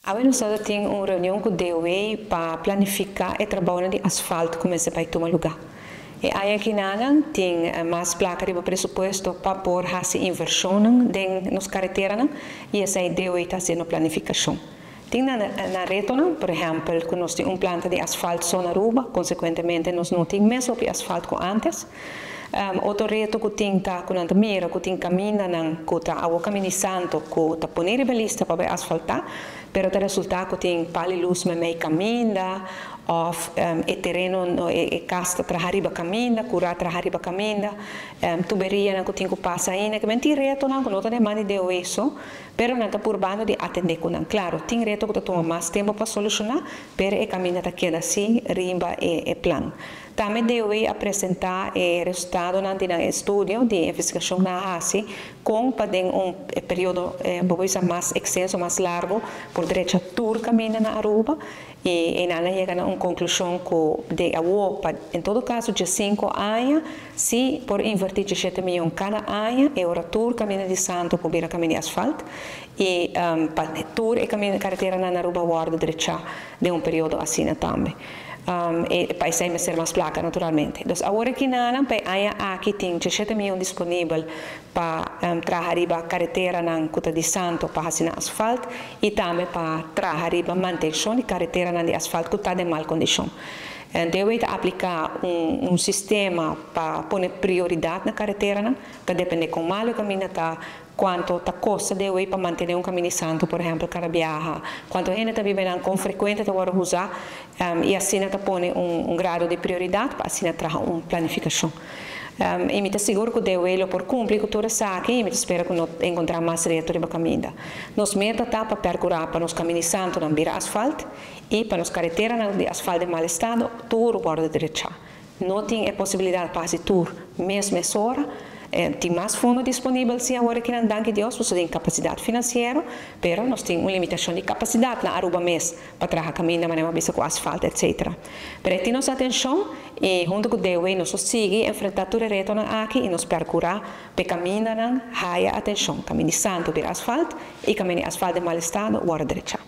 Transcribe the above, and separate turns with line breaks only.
Awe nos tin un reunion cu DOW pa planifica e trabou di asfalt cu mester bay tuma luga. E aña tin mas placa di presupuesto pa por haci inversion den nos caretera y esey DOW ta haciendo planificacion. Tin na reto, por ehempel, cu nos tin un planta di asfalt so na Aruba, consecuentemente nos no tin mes asfalt cu antes. Otro reto cu tin ta cu nan mira cu tin caminda nan cu ta awo caminda santo cu ta poni riba lista pa asfalta, pero ta resulta cu tin palo luz mey caminda of e tereno no, e cas ta traha riba caminda, cura traha riba caminda, tuberia nan cu tin cu pasa ainda, kiermen tin reto nan cu no ta den man di DOW so, pero nan ta purbando di atende cu nan. Claro, tin reto cu ta tuma mas tempo pa soluciona, pero e caminda ta keda asina riba e plan. Tambe DOW a presenta e resultado di estudio di investigacion nan a haci, con pa un periodo mas extenso, mas largo, por drecha tur caminda na Aruba, y nan a yega na un conclusion cu di awo, en todo caso, di 5 aña, si por inverti 7 miyon cada aña, e ora tur caminda di santo por bira caminda di asfalt, y pa tur e caminda caretera na Aruba wordo drecha den un periodo asina tambe. Y pa esey mester mas placa, naturalmente. Anto, awor aki nan, pa aña aki tin 7 miyon disponibel pa traha riba caretera nan cu ta di santo pa haci asfalt y tambe pa traha riba mantencion di caretera nan di asfalt cu ta den mal condicion. DOW ta aplica un sistema pa pone prioridad na caretera nan, ta depende con malo e caminda ta, cuanto ta costa DOW pa mantene un caminda santo, por ehempel, cada biaha, cuanto hende ta biba, con frecuente ta usa, y asina ta pone un grado di prioridad pa asina traha un planificacion. Y mi ta sigur cu DOW lo por cumpli cu tur esaki y mi ta spera cu no encontra mas reto riba caminda. Nos meta ta pa percura pa nos caminda santo nan bira asfalt y pa nos caretera nan di asfalt den mal estado, tur wordo drecha. No tin e posibilidad pa tur mes ora, tin mas fondo disponibel si awor aki nan, danki Dios, nos tin capacidad financiero, pero nos tin un limitacion di capacidad na Aruba mes pa traha caminda, manera bisa cu asfalt, etc. Pero tin nos atencion y hunto cu DOW nos ta sigui enfrenta tur reto nan aki y nos percura pa caminda nan haya atencion, caminda santo bira asfalt y caminda asfalt den mal estado wordo drecha.